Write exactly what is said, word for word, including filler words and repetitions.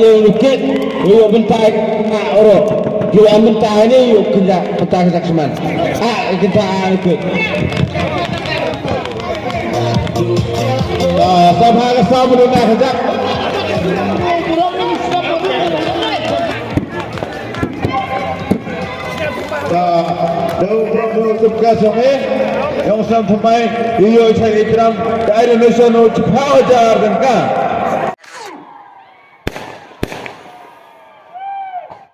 Ïa u kit, ïa u bynta, ah, oro. Ïa u bynta ni, ïa u kynja, bynta ka jak sman. Ah, kynja, ah, u kit. Ah, sabha ka sabha na ka jak. Ka, da u, da u, da u, ka song eh. Ïa u sam thymmai, ïa u chai i tram, ka ai donation u chiphaw hajar tyngka.